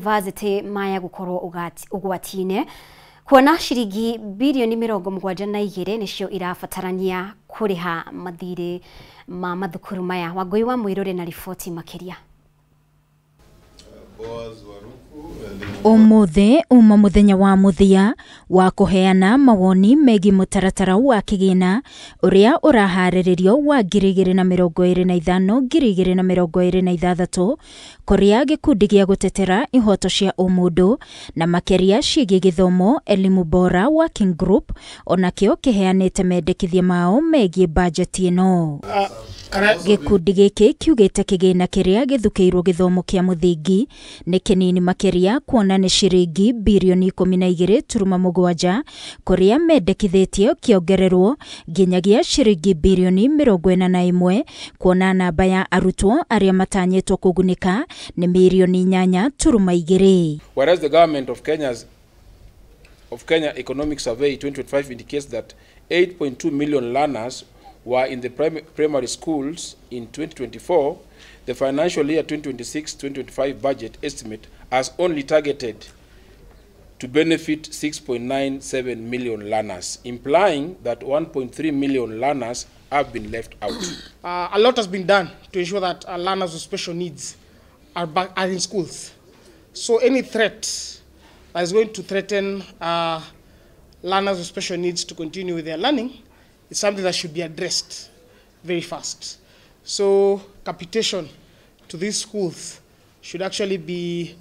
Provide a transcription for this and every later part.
mayunivasĩtĩ maya gũkorwo ũgwati-inĩ kuona ciringi birioni 72 nĩcio irabatarania kũrĩha mathirĩ ma mathukuru maya. Wangũi wa Mwiruri na riboti makĩria. Umuthi uma muthenya wa muthia wa kuheana mawoni megi mutaratara wa kigina uria urahariririo wa 2025 2026 kuria gikundi gia gutetera ihoto cia umundu na makiria cigie githomo Elimu Bora Working Group onakio kiheanite mendekithia mao megie budget ino. Gikundi giki kiugite kigina kiria githukirwo githomo kia muthingi ni kinini makiria kuona ni ciringi birioni 12.7 kuria mendekithitie kiongererwo nginyagia ciringi birioni 41 kuona namba ya arutwo aria matanyitwo kugunika ni mirioni 8.2. Whereas the government of Kenya Economic Survey 2025 indicates that 8.2 million learners were in the primary schools in 2024, the financial year 2026-2025 budget estimate has only targeted to benefit 6.97 million learners, implying that 1.3 million learners have been left out. A lot has been done to ensure that learners with special needs are in schools. So any threat that is going to threaten learners with special needs to continue with their learning is something that should be addressed very fast. So capitation to these schools should actually be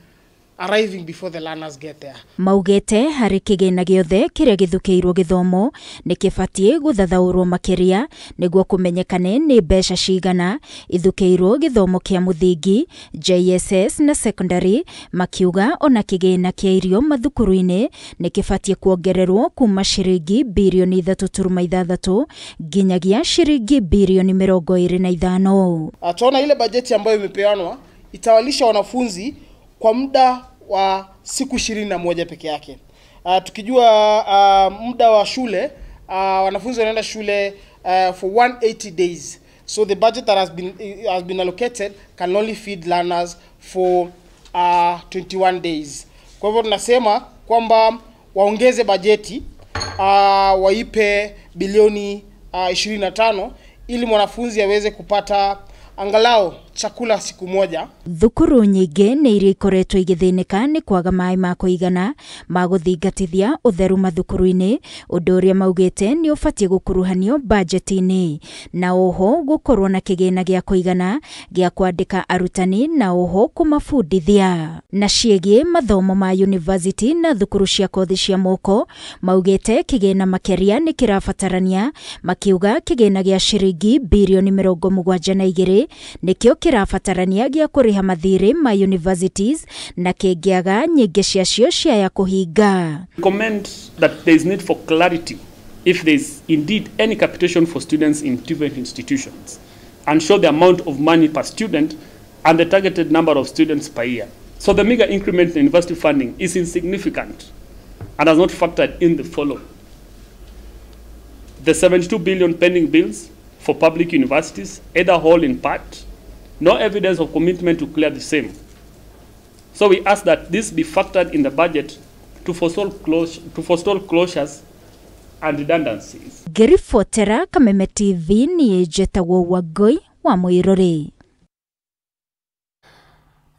arriving before the learners get there. Maugete hari kigina giothe kiria githukirwo githomo ni kibatie guthathaurwo makiria niguo kumenyekane ni mbeca cigana ithukirwo githomo kia muthingi JSS na secondary, makiuga ona kigina kia irio mathukuru-ini ni kibatie kuongererwo kuma ciringi birioni 3.6 nginyagia ciringi birioni 25. Tuona ile bajeti ambayo imepeanwa itawalisha wanafunzi kwa muda wa siku 21 peke yake. Tukijua muda wa shule, wanafunzi wanaenda shule for 180 days. So the budget that has been allocated can only feed learners for 21 days. Kwa hivyo tunasema kwamba waongeze bajeti, waipe bilioni 25 ili mwanafunzi aweze kupata angalau chakula siku moja. Thukuru nyingi ni iria ikoretwo igithinika ni kwaga maĩ ma kũigana ma gũthingatithia ũtheru mathukuru-inĩ, ũndũ ũrĩa maugĩte ni ũbatiĩ gũkuruhanio bajeti-inĩ, na oho gũkorwo na kĩgĩna gĩa kũigana gĩa kwandĩka arutani na oho kũmabundithia. Na ciĩgiĩ mathomo ma university na thukuru cia kothi cia moko, maugĩte kĩgĩna makĩria nĩ kĩrabatarania, makiuga kĩgĩna gĩa ciringi birioni 72 nĩkĩo kĩrabatarania gĩa kũrĩha mathirĩ ma universities na kĩngĩaga nyingĩ ciacio ciaya kũhinga. Comment that there is need for clarity if there is indeed any capitation for students in different institutions and show the amount of money per student and the targeted number of students per year. So the meager increment in university funding is insignificant and has not factored in the following: the 72 billion pending bills for public universities, either whole in part, no evidence of commitment to clear the same. So we ask that this be factored in the budget to forestall closures and redundancies. Ngĩribotera Kameme TV niĩ njĩtagwo Wangũi wa Mwiruri.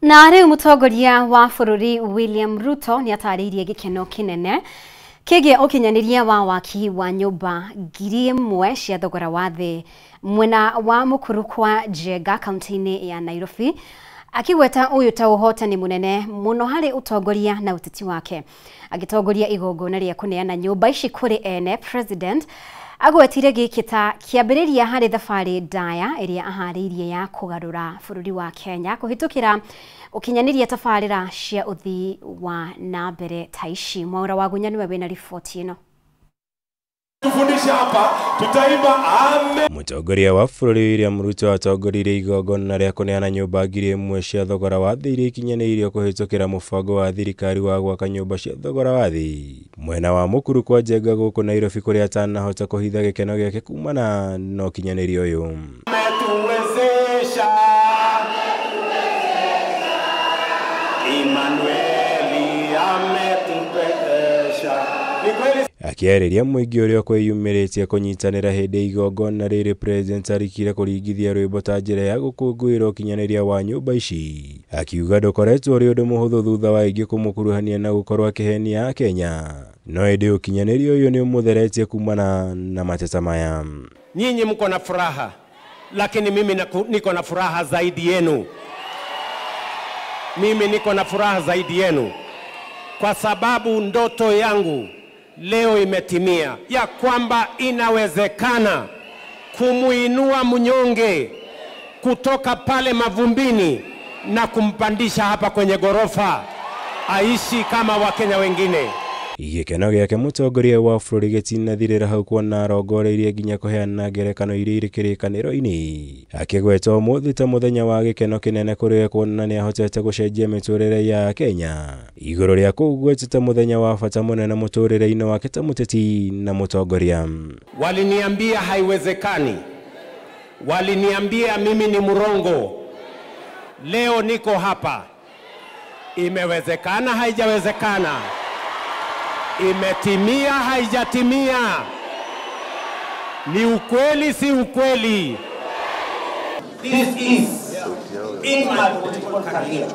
Na rĩu mũtongoria wa bũrũri William Ruto nĩ atarĩirie gĩkeno kĩnene kĩgiĩ ũkinyanĩria wa waki wa nyũmba 1000 cia thogora wa thĩ mwena wa Mukuru kwa Njenga kaunti-inĩ ya Nairobi, akigweta ũyũ ta ũhotani mũnene mũno harĩ ũtongoria na ũteti wake. Agĩtongoria igongona rĩa kũneana nyũmba ici kũrĩ ene, President agwetire gĩkĩ ta kĩambĩrĩria harĩ thabarĩ ndaya ĩrĩa aharĩirie ya kũgarũra bũrũri wa Kenya kũhĩtũkĩra ũkinyanĩria tabarĩra cia ũthii wa na mbere ta ici. Mwaura wa Gunya nĩwe wĩna riboti ĩno. Tufundishe hapa tutaimba amen. Mũtongoria wa bũrũri William Ruto atongoririe igongona rĩa kũneana nyũmba 1000 cia thogora wa thĩ iria ikinyanĩirio kũhĩtũkĩra mũbango wa thirikari wa gwaka nyũmba cia thogora wa thĩ mwena wa Mukuru kwa Njenga gũkũ Nairobi, kũrĩa atanahota kũhitha gĩkeno gĩake kumana na ũkinyanĩria ũyũ. Ametuwezesha Emmanuel. Akĩarĩria mũingĩ ũrĩa ũkwĩyumĩrĩtie kũnyitanĩra hĩndĩ igongona rĩrĩ, President arikire kũringithia rwĩmbo ta njĩra ya gũkũngũĩra ũkinyanĩria wa nyũmba ici, akiuga ndũkoretwo ũrĩ ũndũ mũhũthũ thutha wa aingĩ kũmũkuruhania na gũkorwo akĩhenia Akenya, no ĩndĩ ũkinyanĩria ũyũ nĩ ũmũtheretie kumana na mateta maya. Nyinyi mko na furaha, lakini mimi niko na furaha zaidi yenu. Mimi niko na furaha zaidi yenu kwa sababu ndoto yangu leo imetimia, ya kwamba inawezekana kumuinua mnyonge kutoka pale mavumbini na kumpandisha hapa kwenye gorofa aishi kama Wakenya wengine. Gĩkeno gĩake mũtongoria wa bũrũri gĩtinathirĩra hau kuona arongoreirie nginya kũheana ngerekano iria irĩ kĩrĩkanĩro-inĩ, akĩgweta ũmũthĩ ta mũthenya wa gĩkeno kĩnene kũrĩ we kuona nĩahotete gũcenjia mĩtũrĩre ya Kenya igũrũ rĩa kũugweta ta mũthenya wa bata mũnene mũtũrĩre-inĩ wake ta mũteti na mũtongoria. Waliniambia haiwezekani, waliniambia mimi ni mrongo. Leo niko hapa, imewezekana haijawezekana, imetimia haijatimia, ni ukweli si ukweli. This is, in my political career,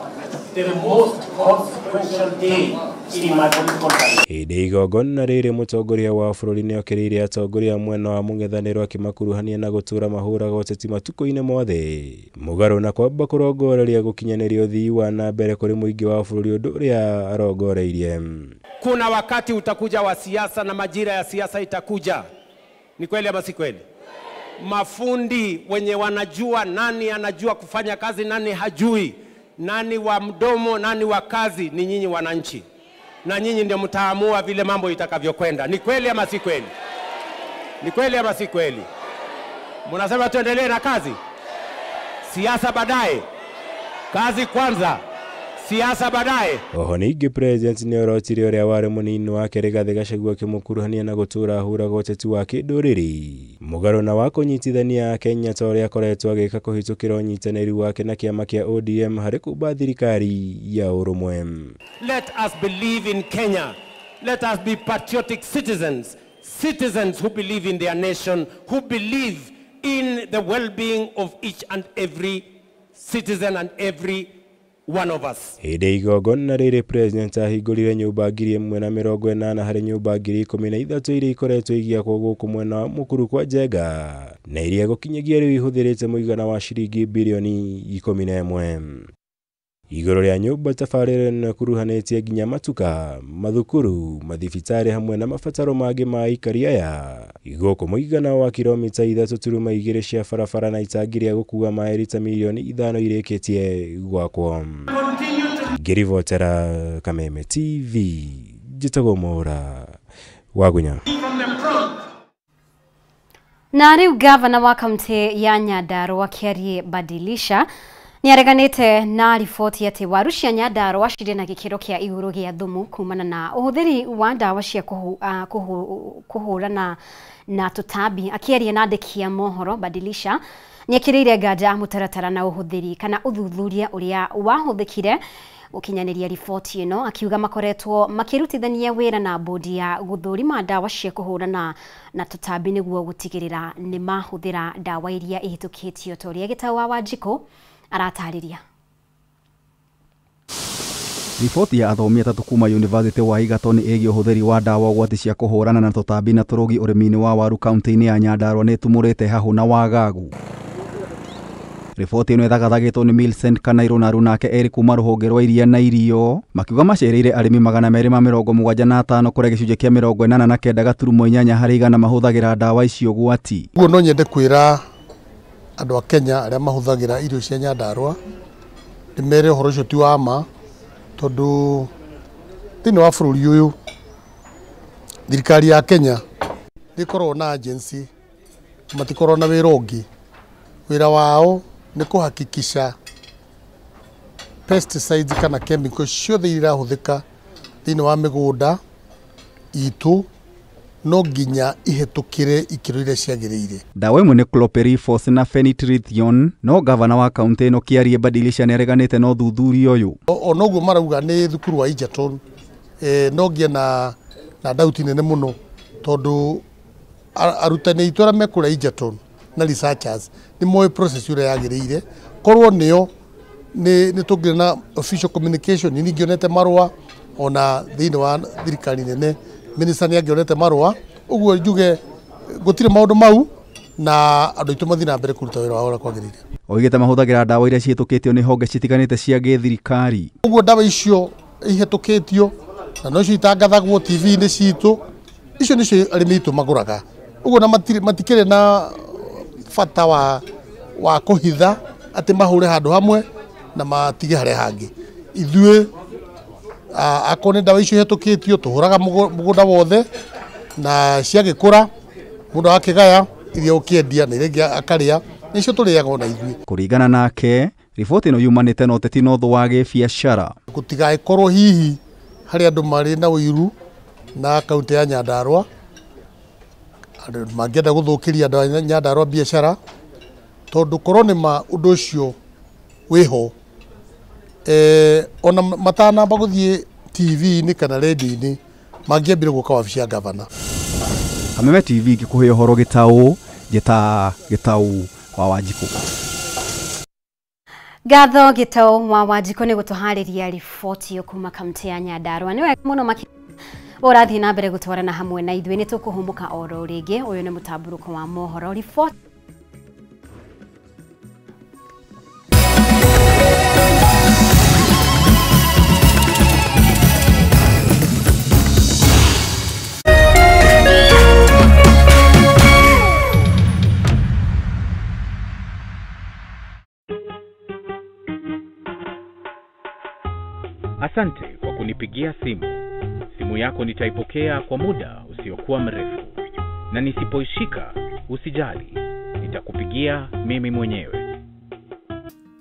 the most consequential day in my political career. Hĩndĩ igongona rĩrĩ mũtongoria wa bũrũri nĩokĩrĩire atongoria mwena wa mũng'ethanĩro akĩmakuruhania na gũtũra mahũraga ũteti matukũ-inĩ mothe, mũgarũ na kwamba kũrongoreria gũkinyanĩria ũthii wa na mbere kũrĩ mũingĩ wa bũrũri, ũndũ ũrĩa arongoreirie. Kuna wakati utakuja wa siasa na majira ya siasa itakuja. Ni kweli ama si kweli? Mafundi wenye wanajua nani anajua kufanya kazi, nani hajui, nani wa mdomo, nani wa kazi, ni nyinyi wananchi. Na nyinyi ndio mtaamua vile mambo itakavyokwenda. Ni kweli ama si kweli? Ni kweli ama si kweli? Mnasema tuendelee na kazi? Siasa baadaye. Kazi kwanza. Siasa baadaye. Oho ningĩ President nĩorotire ũrĩa warĩ mũnini wake Rigathĩ Gachagua akĩmũkuruhania na gũtũra ahũraga ũteti wa kĩndũrĩrĩ, mũgarũ na wa kũnyitithania Akenya ta ũrĩa akoretwo agĩka kũhĩtũkĩra ũnyitanĩri wake na kĩama kĩa ODM harĩ kũmba thirikari ya ũrũmwe. Let us believe in Kenya. Let us be patriotic citizens, citizens who believe in their nation, who believe in the well-being of each and every citizen and every one of us. Hĩndĩ igongona rĩrĩ President ahingũrire nyũmba 1,080 harĩ nyũmba 13,000 iria ikoretwo igĩakwo gũkũ mwena wa Mũkuru kwa Njenga, na iria gũkinyagia rĩu ihũthĩrĩte mũigana wa ciringi birioni 11. Igũrũ rĩa nyũmba tabarĩra ĩno ĩkuruhanĩtie nginya matuka, mathukuru, mathibitarĩ hamwe na mabataro mangĩ ma aikari aya. Gũkũ mũigana wa kilomita 3.2 cia barabara na itangi rĩa gũkua maĩ rita mirioni 5 irĩkĩtie gwakwo. Ngĩribotera Kameme TV, njĩtagwo Mwaura Wagunya. Na rĩu gavana wa kaunti ya Nyandarua Kiarie Badilisha nĩareganĩte na riboti atĩ waru cia Nyandarua cirĩ na gĩkĩro kĩa igũrũ gĩa thumu kumana na ũhũthĩri wa ndawa cia kũhũrana na tũtambi. Akĩaria na andĩki a mohoro, Badilisha nĩekĩrĩire nganja mũtaratara na ũhũthĩri kana ũthuthuria ũrĩa wahũthĩkire gũkinyanĩria riboti ĩno, akiuga makoretwo makĩrutithania wĩra na bodi ya gũthũrima ndawa cia kũhũrana na tũtambi nĩguo gũtigĩrĩra nĩmahũthĩra ndawa iria ihĩtũkĩtio ta ũrĩa Gĩtau wa Wanjikũ aratarĩria. Riboti ya athomi atatũ kuma University wa Egerton ĩgiĩ ũhũthĩri wa ndawa ũgwati cia kũhũrana na tũtambi na tũrũgi ũrĩmi-inĩ wa waru kaunti-inĩ ya Nyandarua nĩ ĩtumũrĩte hahũ na wagagu. Riboti ĩno ĩthagathagĩtwo nĩ Millicent Kanairo na aruna ake erĩ kuma rũhonge rwa iria na irio, makiuga macereire arĩmi 275 kũrĩa gĩcunjĩ kĩa 89.8 harĩ igana mahũthagĩra ndawa icio gwati. Ũguo no nyende kwĩra andũ a Kenya arĩa mahũthagĩra irio cia Nyandarua ndĩmere ũhoro ũcio ti wa ma, tondũ thĩinĩ wa bũrũri ũyũ thirikari ya Kenya ndĩkoragwo na agency, matikoragwo na wĩra ũngĩ. Wĩra wao nĩ kũhakikisha pesticides kana chemicals ciothe iria irahũthĩka thĩinĩ wa mĩgũnda itũ no nginya ihĩtũkĩre ikĩro iria ciagĩrĩire. Ndawa ĩmwe nĩ chlorpyrifos na fenitrothion, no gavana wa kaunti ĩno Kiarie Badilisha nĩareganĩte na ũthuthuria ũyũ. Onoguo marauga nĩ thukuru wa Egerton, no ngĩe na na dauti nene mũno tondũ arutani aitũ arĩa me kũrĩa Egerton na researchers nĩ moĩ process ũrĩa yagĩrĩire. Korwo nĩo nĩ tũngĩrĩ na official communication, nĩ ingĩonete marũa ona thĩinĩ wa thirikari nene, minister nĩ angĩonete marũa. Ũguo njuge gũtirĩ maũndũ mau na andũ aitũ mathiĩ na mbere kũruta wĩra wao ũrĩa kwagĩrĩire. Oigĩte mahũthagĩra ndawa iria cihetũkĩtio nĩ honge citiganĩte cia gĩthirikari. Ũguo ndawa icio ihetũkĩtio na nocio itangathagwo TV-inĩ citũ, icio nĩcio arĩmi aitũ magũraga. Ũguo na matikĩrĩ na bata wa kũhitha atĩ mahũre handũ hamwe na matige harĩa hangĩ. Ithuĩ akorwo nĩ ndawa icio ihetũkĩtio tũhũraga mũgũnda wothe na ciagĩkũra mũndũ agakĩgaya iria ũkĩendia na iria ingĩ akarĩa, nĩcio tũrĩaga ona ithuĩ. Kũringana nake, riboti ĩno yumanĩte na ũteti na ũthũ wa gĩbiacara. Gũtigagĩkorwo hihi harĩ andũ marĩ na ũiru na kaunti ya Nyandarua, andũ mangĩenda gũthũkĩria andũ a Nyandarua biacara, tondũ korwo nĩ ma ũndũ ũcio wĩho, ona matanamba gũthiĩ TV-inĩ kana radio-inĩ mangĩambire gũka wabici ya gavana. Kameme TV ngĩkũhe ũhoro gĩtaũ, njĩta Gĩtaũ wa Wanjikũ. Ngatho Gĩtaũ wa Wanjikũ nĩ gũtũharĩria riboti ĩyo kuma kaunti ya Nyandarua. Nĩ wega mũno makĩria ũrathiĩ na mbere gũtwarana hamwe na ithuĩ, nĩ tũkũhũmũka oro rĩngĩ. Ũyũ nĩ mũtambũrũko wa mohoro riboti. Asante kwa kunipigia simu. Simu yako nitaipokea kwa muda usiokuwa mrefu. Na nisipoishika, usijali. Nitakupigia mimi mwenyewe.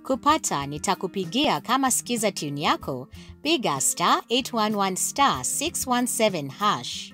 Kupata nitakupigia kama sikiza tune yako, piga star 811 star 617 hash.